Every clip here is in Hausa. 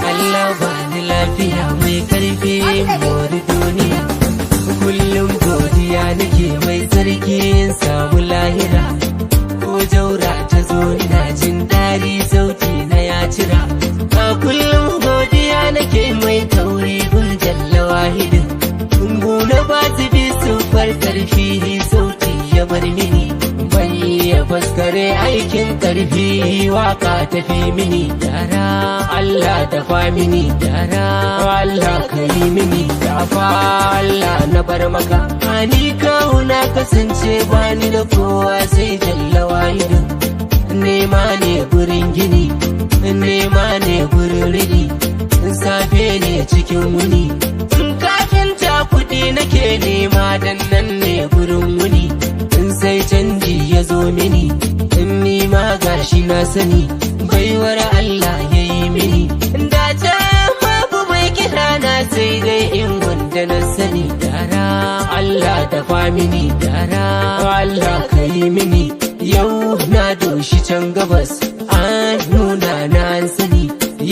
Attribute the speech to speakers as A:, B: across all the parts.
A: Allah ba ni lafiya mai karfi, mori duniya. Kullum godiya nake mai sarki in samu lahira. Ko jaura ta zo ina jin dari, sauti na ya cira. A kullum godiya nake mai kauri gun jalla wahidin. Guna ba su bi sufar karfi, sauti ya bar mini. Ban iya faskare aikin karfi, waka tafi mini. Yara Allah tafa mini, yara Allah ka yi mini, tafa Allah na bar maka. Ni kawo na kasance bani da kowa sai jalla wahidin. Nema ne gurin gini, nema ne gurin rini, safe ne cikin wuni. Kafin ta kuɗi nake nema, dan nan ne gurin wuni. In sai canji ya zo mini, in nima gashi na sani, baiwar Allah ya yi mini. Da can babu mai kira na sai dai in wanda na sani. Yara Allah tafa mini, yara Allah ka yi mini. Yau na doshi can gabas, an nuna na an sani.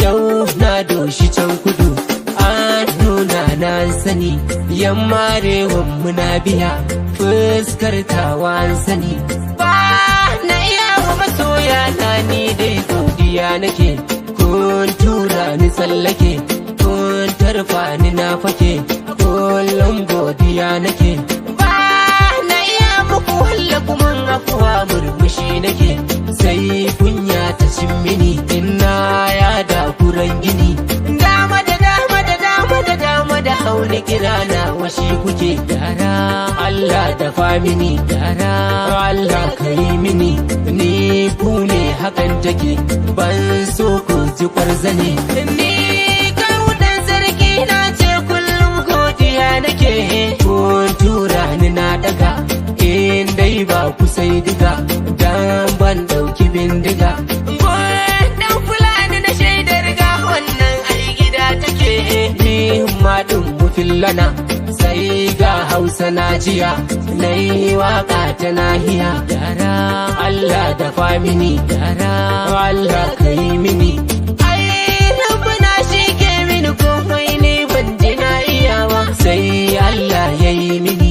A: Yau na doshi can kudu, an nuna na an sani. Yamma arewan muna biya, fuskar tawa an sani. Ba na iya wa masoya na, ni dai godiya nake. Kun tura ni tsallake, kun tarfa ni na fake, kullum godiya nake. Ba na iya muku walla kuma afuwa, murmushi nake. Sai kunya ta cin mini ina ya da kuran gini. Dama da dama da dama da dama da hauni kira na washi kuke. Yara Allah tafa mini, yara Allah ka yi mini. Ni ku ne hakan take, ban so ku ji kwarzane. Ni kawo dan sarki na ce kullum godiya nake. Kun tura ni na daga, in dai ba ku sai diga, dan ban dauki bindiga. Dan fulani na shaidar ga wannan ai gida take. Ni ma din mu fillana, sai ga Hausa na jiya, na yi waka ta nahiya. Yara Allah dafa mini, yara Allah ka yi mini.